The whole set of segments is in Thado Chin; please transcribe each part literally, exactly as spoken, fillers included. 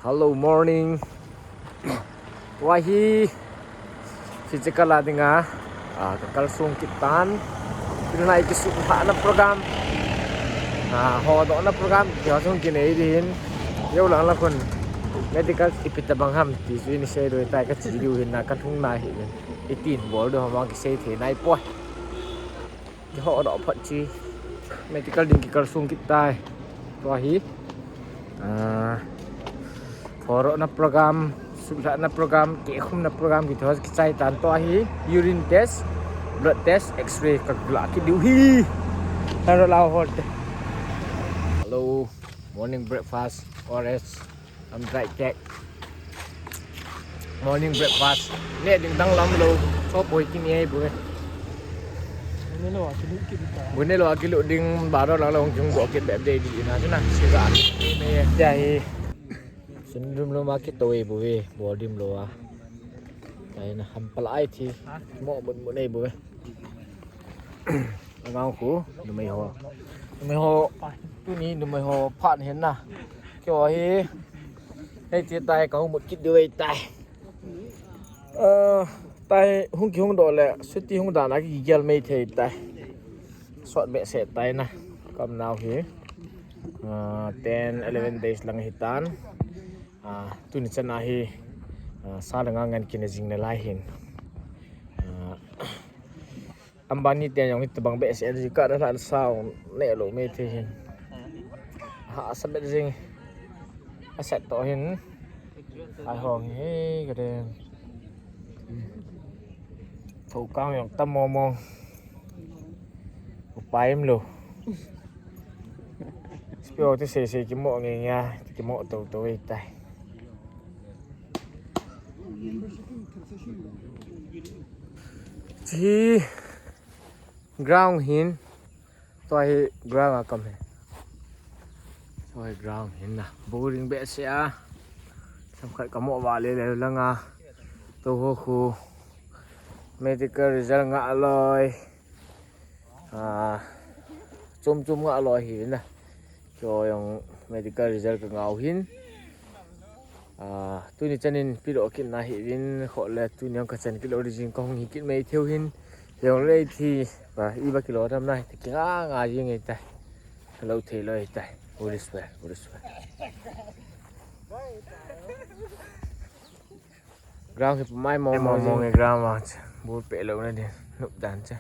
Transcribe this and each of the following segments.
Hello, morning. Tua hi, hiche kal a dinga, ah, ka kalsong kit tan. Tunai kisutlhahna program, ah, hodohna program, kihosung kinei ding hin. Jou lang la khun, medical ipi tabang ham ti chu in sei doi tai, ka chi diu hin na, ka lhung na hi. Itin bol diu ham kisei thei nai poi. Kihodoh phat chi. Medical ding kikalsong kit tai. Tua hi. Ah, hodohna program, sutlhahna program, kikhumna program, kiti ho kichai tan tua hi. Urine test, blood test, X-ray, ka la kit diu hi. Hello, la hol te. Hello, morning breakfast, O R S. Am dry cake. Morning breakfast. Ne ding dang lam lo. Cho poi kini ai bu. Bune lo akilu kit ta. Bune lo akilu ding baro lang long jung bo kit bep dei di na chu na. Siga. Ne ya hi. Sun dum lo ma kit to ai bu ve. Bol dim lo a. Ai na ham pal ai thi. Mo bun bun ai bu ve. Angang khu, numei ho. Numei ho, tuni numei ho phat hin na. Kio hi, hei ti tai ka hung mut kit diu tai. Eh, tai hung kihung doh le, suti hung dan a kigel mei thei tai. Sot behseh tai na, kam nau hi. Ah, ten, eleven days lang hi tan. Ah, tuni chan a hi, ah, sa le nga ngen kina jing nalai hin. Ah, Ambani te jong hitabang behseh a ji ka da hlan sao ne lo mei thei hin. Ha sa bet jing. A set to hin. Ai hong hi ka de. Tho kang jong tam mo mo. Upai em lo. Spio te sei sei kimo nge nge, kimo to to ei tai. Chi ground hin, tua hi ground a kam hi. Tua hi ground hin na. Boring behseh a. Samkhat kamo vale le langa. To ho khu. Medical result nga loi. Ah, chom chom nga loi hi na. Kio jong medical result ka ngau hin. Ah, tuni chanin pilo kit na hi vin kho le tuni jong ka chan kilo ri jing ka hung hi kit mei theu hin. Jong le thi ba i ba kilo tam na ki nga nga jing ei tai. Lo thei loi tai. Uri swe, uri swe. Ground hi pumai mong mong mong e ground a che. Bul pe lo na din. Nup dan che.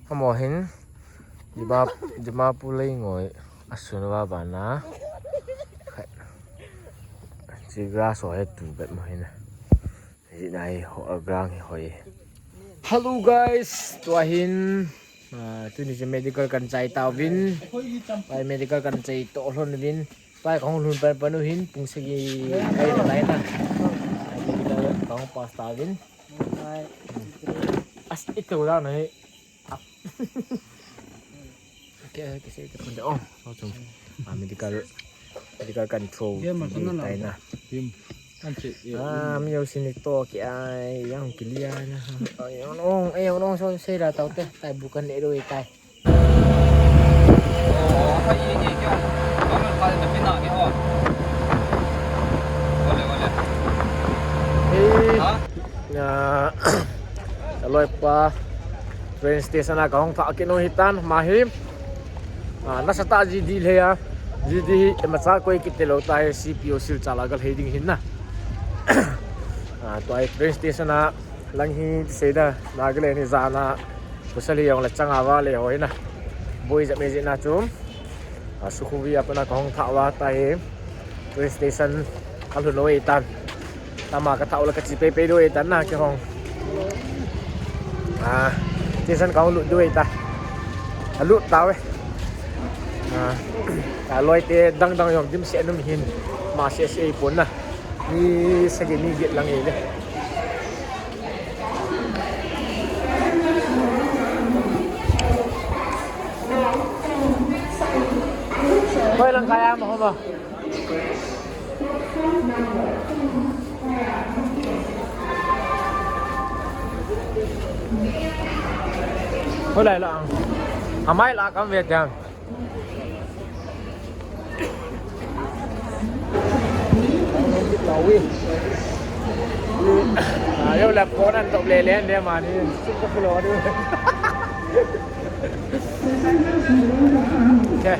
Hamo hin. Dima, Dimapur lei ngoi. Asun va ba na. Khat. Chi grass ho he tu bet mo hin. Hi nai ho ground hi hoi. Hello guys, tua hin. Ah, tuni chu medical kan chai tauvin. Pai medical kan chai to lhon vin. Pai kahung lhun pan pan u hin pung sagi kai na lai na. Medical kahung pass tauvin. As ito da na hi. Okay, okay, say the phone. Oh, oh, chung. Ah, medical, medical control. Tai na. Ah, mi au sin to ki ai yang ki lia na. Ai, on on, ai, on on, so sei la tau te, tai bu kan le roi tai. Oh, apa ye ye kya? Kamu pada tapi nak ke oh. Boleh, boleh. Eh, na, aloi pa train station a kahung thah kit u hitan, ma hi. Ah, nasatah G D le a. G D hi, ema cha koi kit lo tai, C P O Silchar a gal hei ding hin na. Ah, tua hi train station a lang hi sei da, Nagaland hi jana, pasal hi jong le chang a vale ho hi na. Boi jep me jep na chu. Ah, Sukhumvit a pat na kahung thah uva ta hi. Train station ka lhun u hitan. Tama ka thah u le ka chi pei pei diu hitan na kihong. Ah, station kahung lut diu hitan. Ka lut tau e. Ah, ka loi te dang dang jong dimset um hin. Ma se se pon na. Mi sagi mi get lang e le. Koi lang kaya mo ba? Koi lai lang. Amai la kam ve tiang. Ui. Ayo la konan top le le de mani. Sum ka kulo du. Okay.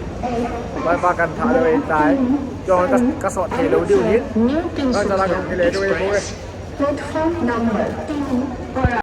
Bye bye kan tha le tai. Jong ka ka sot thei lou diu hin. Ka la ka le du e bo. Platform number two.